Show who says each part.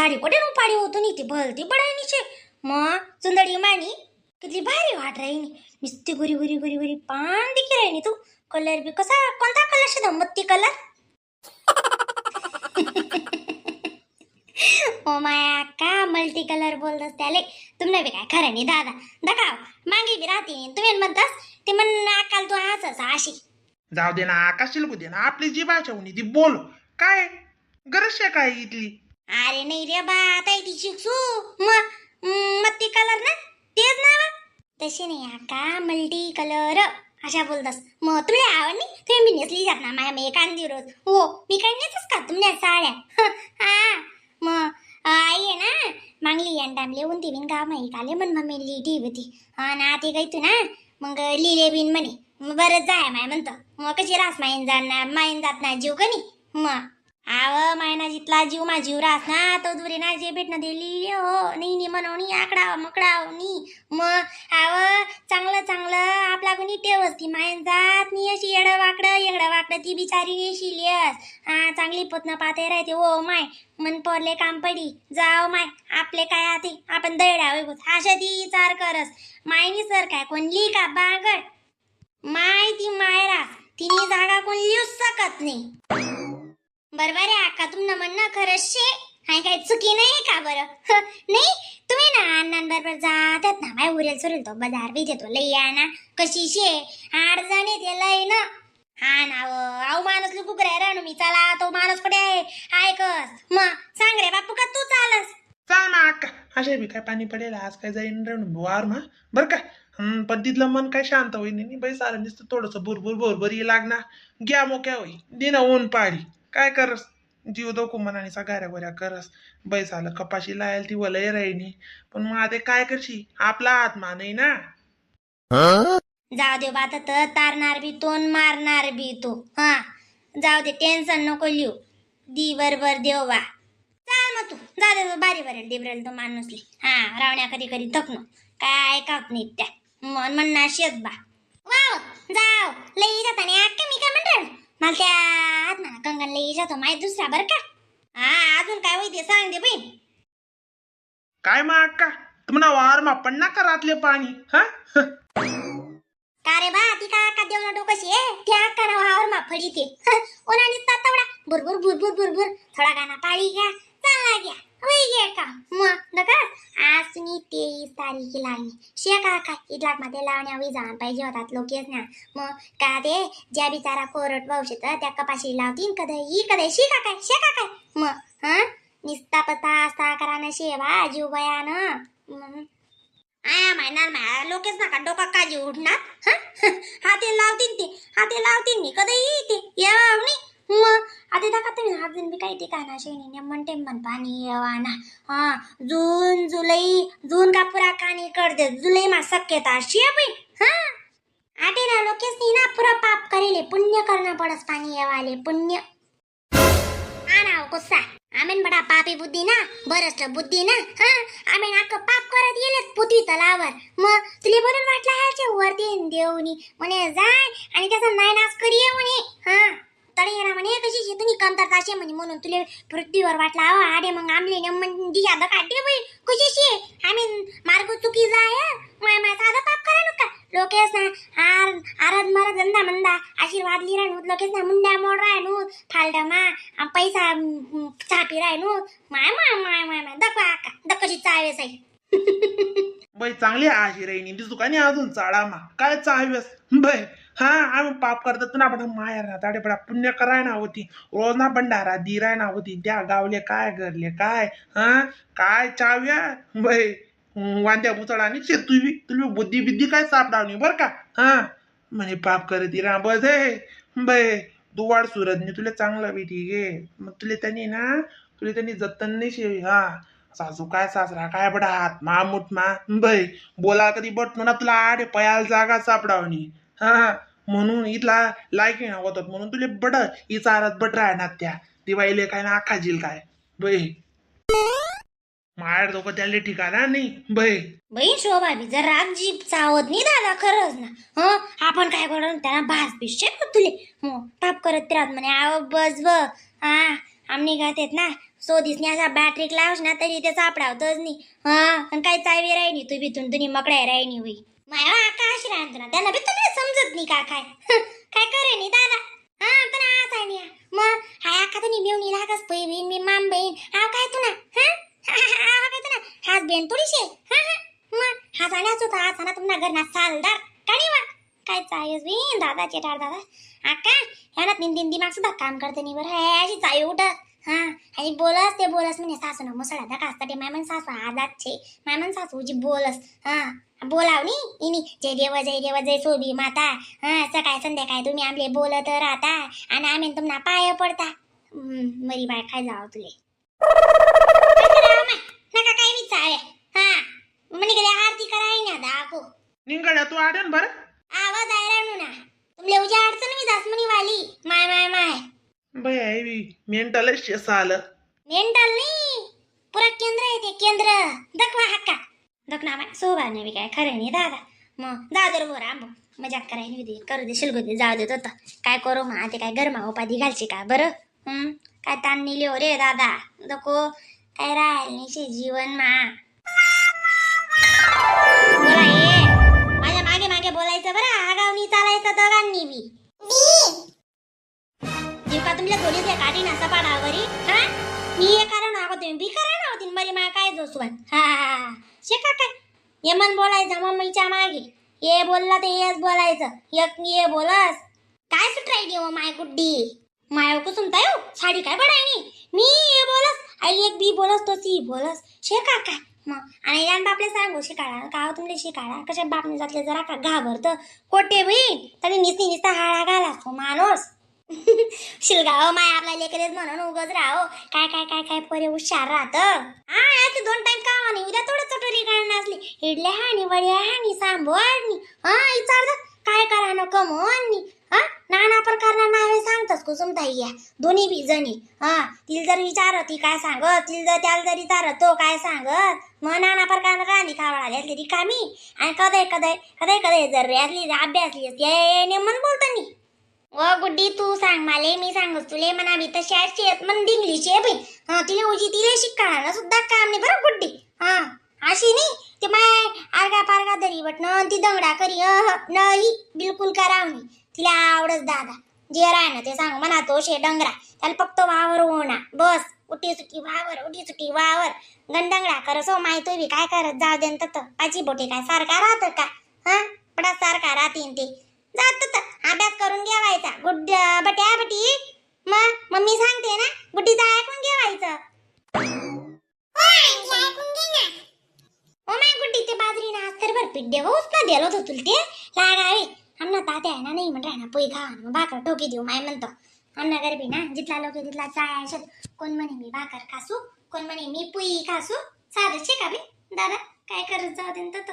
Speaker 1: साडी कुठे उपाडी होतो नी ती भलती बडायनी शे. मग चुंदडी मानी किती भारी वाट राहीनी. नुसती गोरी गोरी गोरी गोरी पान दिखी राहिनी. तू कलर बी कसा, कोणता कलर शे? मत्ती कलर. ओ माया का मल्टी कलर बोलतस त्याले. तुमने बी काय खरं नाही दादा. दकाव मागे बी राहते तुम्ही म्हणतास ते म्हण अकाल तू हसस अशी.
Speaker 2: जाऊ दे ना, आकाशील दे ना, आपली जीभाच्या उनी ती बोल. काय गरज शे काय इथली?
Speaker 1: अरे नाही रे बा, आता ती शिकसू मग मत्ती कलर ना तेच ना बा. तशी नाही आका, मल्टी कलर अशा बोलतस. मग तुला आवड नाही? तुम्ही बी नेसली जात ना माया मी एखादी रोज. हो मी काय नेसच का तुमच्या साड्या? हा मग आई आहे ना मागली या टाइमले उंती बिन का माई काले मन मम्मी लिठी होती. हा ना ते काही तू ना मग लिहिले बिन म्हणे. मग बरं जाय माय म्हणतो. मग कशी रास माईन जाणार, माईन जात ना जीव कनी. मग आव मायना जितला जीव मा जीव रास ना तो दुरे ना जे भेटणं ते लिहिले हो नाही नाही म्हणून आकडाव मकडाव नी. मग आव चांगलं चांगलं आपला कोणी टेवस ती मायन जात नी अशी येडं वाकडं येडं वाकडं ती बिचारी नेशी लिहस. हा चांगली पोतनं पाते राहते. ओ my मन पोरले काम पडी जाव माय आपले काय आते आपण दयडा होय अशा ती विचार करस. मायनी सर काय कोण ली का बागड माय ती मायरा तिने जागा कोण लिहूच शकत नाही. बरोबर आहे आका तुमनं म्हणणं खरंच शे. हाय काय चुकी नाही का बरं? नाही तुम्ही ना अण्णांबरोबर जातात ना माय उरेल सुरेल तो बाजार बी देतो लई या ना कशी शे आठ जण येते लय ना. हा ना अहो माणूस लुकू रे राणू मी चला तो माणूस कुठे आहे ऐकस. मग सांग रे बापू का तू चालस?
Speaker 2: चाल ना अक्का, अशा बी काय पाणी पडेल आज काय जाईन रे वार मा बरं का. पण तिथलं मन काय शांत होईन नाही बाई. सारं नुसतं थोडंसं भुरभुर भुरभुर ये लागणार घ्या मोक्या होई दिना ऊन पाडी काय करस जीव दोको मनाने सा गाऱ्या गोऱ्या करस. बाई झालं कपाशी लायल ती वलय राहिनी. पण मग आता काय करशी, आपला आत्मा नाही ना.
Speaker 1: जाऊ दे बा तर तारणार बी तो न मारणार बी तो. हा जाऊ दे टेन्शन नको लिहू दी बरोबर देव बा. चाल मग तू जा दे बारी बरेल दिबरेल तो माणूसली. हा रावण्या कधी कधी थकणं काय ऐकावत नाही त्या मन म्हणणार शेत बा. वाव जाव लई जाता नाही अक्का. मी काय म्हणणार मला त्या आत्मा कंगन लई जातो माहित दुसरा बरं का. हा अजून काय होते सांग दे बहीण.
Speaker 2: काय मग अक्का तुम्हाला वार मा पण ना रातले पाणी हा.
Speaker 1: का रे बा ती का का देवना डोकशी आहे त्या अक्का ना वावर मा फडी ते ओनानी तातवडा बुरबुर बुरबुर बुरबुर थोडा गाणा पाळी घ्या चांगला घ्या वही घ्या का. मग नका आज तुम्ही 23 तारीख लागली शे का काय इतलाक मध्ये लावण्या we जाण पाहिजे होतात लोकेच ना. मग का ते ज्या बिचारा कोरट पाऊस येतं त्या कपाशी लावतीन कधी कधी शी का काय शे का काय. मग हा निस्ता पता असता करा ना शेवा जीव बयान. आया मायनार माया लोकेच नका डोका काजी उठणार. हाते लावतीन ते हाते लावतीन नी कधी ते येवा नी. मग आता दाखवा तुम्ही अजून बी काही ठिकाणा शेणी नेमन टेमन पाणी येवाना. हा जून जुलै जून का पुरा कानी करते जुलै मा शक्यता अशी आहे बाई. हा आटे ना लोकेच नी ना पुरा पाप करेले पुण्य करणं पडस पाणी येवाले पुण्य. आणाव गुस्सा आमेन बडा पापी बुद्धी ना बरसलं बुद्धी ना. हा आमेन अख्खं पाप करत गेलेत पृथ्वी तलावर. मग तुला बरं वाटलं ह्याचे वरती देवनी म्हणे जाय आणि त्याचा नायनाश करी म्हणे. हा तळे ना म्हणे कशी शेतनी कमतरता असे म्हणे म्हणून तुले पृथ्वीवर वाटला अहो आडे मग आमले नेमन दिशा दकाटे बाई कशी शे आम्ही मार्ग चुकी जाय. माय माय साधं पाप करा नका लोकेस ना आर आरद मरद धंदा मंदा आशीर्वाद लिरा नूत लोकेस ना मुंड्या मोड राय नूत फालटा मा पैसा छापी राय नूत माय माय माय माय माय दखवा आका दकशी चावेस आई.
Speaker 2: बाई चांगली आशी राहिनी दिसू का नाही अजून चाळा मा काय चावीस बाई. हा आम्ही पाप करतात ना आपण माया ना ताडे पडा पुण्य कराय ना होती रोज ना भंडारा दिराय ना होती त्या गावले काय करले काय हा काय चाव्या बाई वांद्या मुसळा आणि शेतू बी तुला बुद्धी बिद्धी काय सापडावणी बरं का. हा म्हणे पाप करत रा बस हे बाई दुवाड सुरतनी तुला चांगला बेटी गे मग तुला त्यांनी ना तुला त्यांनी जतन नाही शे. हा सासू काय सासरा काय बडा हात मा मुठ मा बाई बोला कधी बटनो ना तुला आडे पयाल जागा सापडावणी. हा म्हणून इथला लायकी ना होतात म्हणून तुले बड इचारत बट राहणार त्या दिवाळीले काय ना आखाजील काय बाई मायाड डोकं त्याला ठिकाणा नाही बाई.
Speaker 1: बहीण शोभा बी जर राग जीप चावत नाही दादा खरंच ना. हं आपण काय करू त्यांना भास बिस तुले मग पाप करत राहत म्हणे आव बस ब. हा आमनी गात ना सो दिसनी अशा बॅटरीक लावश ना तरी ते सापडावतच नाही. हा आणि काय चावी राहिनी तू बितून तुम्ही मकड्या राहिनी होई माय आकाश राहतो ना त्यांना बी तुम्ही समजत नाही का काय. काय करे नी दादा. हा पण असा नाही मग हाय आका तुम्ही मेवणी लागस पै बहीण मी माम बहीण आव काय तू ना. हा आव काय तू ना हाच बेन थोडीशे. हा हा मग हा जाण्याच होता हा ना तुम्हाला घरना सालदार का वा काय चायस बी दादा चेटार दादा आका ह्या ना तीन तीन दिमाग सुद्धा काम करते नाही बरं. हे अशी चाय उठत. हा आणि बोलस ते बोलस म्हणे सासू ना मुसळा धका असता ते मायमन सासू आजाद छे मायमन सासूजी बोलस. हा बोलावनी इनी जय देव जय देव जय सोबी माता. हा सकाळ संध्याकाळ तुम्ही आमले बोलत राहता आणि आम्ही तुम्हाला पाय पडता. मरी बाय काय जाव तुले नका काय विचारे. हा म्हणे गेले आरती कराय ना दाखव
Speaker 2: निंगड्या तू आडेन बरं.
Speaker 1: आवाज आहे रानू ना तुमले उज्या अडचण मी दासमणी वाली माय माय माय.
Speaker 2: बाई मेंटलच शेस आलं.
Speaker 1: मेंटल नाही पुरा केंद्र आहे ते केंद्र दखवा हक्का दखना माय सोबा नाही काय खरं नाही दादा. मग जाऊ दे रे बोरा आंबो मजाक करायला दे करू दे शिलगू दे जाऊ देत होतं काय करू मग ते काय गरमा उपाधी घालची का बरं. काय ताण नेली हो रे दादा नको काय राहील नाही शे जीवन मा. बोला ये माझ्या मागे मागे बोलायचं बरं आगावनी चालायचं दोघांनी बी. जीव का तुमच्या दोन्हीतल्या काठी ना सपाडावरी. हा मी हे कारण आहो तुम्ही बी करा ना होती बरी मा काय जोसवान. हा हा हा शिका काय ये मन बोलायचं मम्मीच्या मागे ये बोलला ते येच बोलायचं एक ये बोलस काय सुटरायली हो माय गुड्डी माय कुसुम ताय हो साडी काय बडायनी मी ये बोलस आई एक बी बोलस तो सी बोलस शेका काय मग आणि यान बापले सांगू शिकाळा का हो तुमले शिकाळा कशा बापने जातले जरा का घाबरतं कोटे बहीण तरी निसती निसता हाळा घाला तो माणूस. शिलगाव माय आपला लेकरेच म्हणून उगच राहो काय काय काय काय पोरे हुशार राहत. हा याचे दोन टाइम कामा नाही उद्या थोडं चटोरी काढणार असली इडल्या हानी वड्या हानी सांबो हानी हा विचारत काय करा नको म्हण हा नाना प्रकारना नावे सांगतस कुसुम ताई या दोन्ही बी जणी. हा तिला जर विचार ती काय सांगत तिला जर त्याला जर विचार तो काय सांगत मग नाना प्रकार राणी खावळाली असली रिकामी आणि कदय कदय कदय कदय जर असली अभ्यासली असली नेमन बोलतो नी. व गुड्डी तू सांग माले मी सांगस तुले म्हणा मी तशी शेत मन डिंगली शे बाई. हा तिले उजी तिले शिकायला सुद्धा काम नाही बरं गुड्डी. हा अशी नाही ते माय आरगा पारगा दरी बटन ती दंगडा करी नाही बिलकुल करावनी तिला आवडच दादा जे राय ना ते सांग म्हणा तो शे डंगरा त्याला फक्त वावर होणार बस उठी सुटी वावर उठी सुटी वावर गंडंगडा करसो माय तो बी काय करत जाऊ दे तत पाची बोटे काय सारखा राहत का. हा पडा सारखा राहतीन ते जात तर अभ्यास करून घेवायचा गुड बट्या बटी मग मम्मी सांगते ना गुड्डीचा ऐकून घेवायचं. ओ my गुड्डी ते बाजरी ना आज तर भर पीठ देव ना दिलं होतं तुला ते लागावे आमना तात्या आहे ना नाही म्हण ना पोई खा मग भाकर ठोकी देऊ माय म्हणतो आमना गरबी ना जिथला लोक तिथला चाय शेत कोण म्हणे मी भाकर खासू कोण म्हणे मी पुई खासू साधं शे का बी दादा काय करत जाऊ दे तत.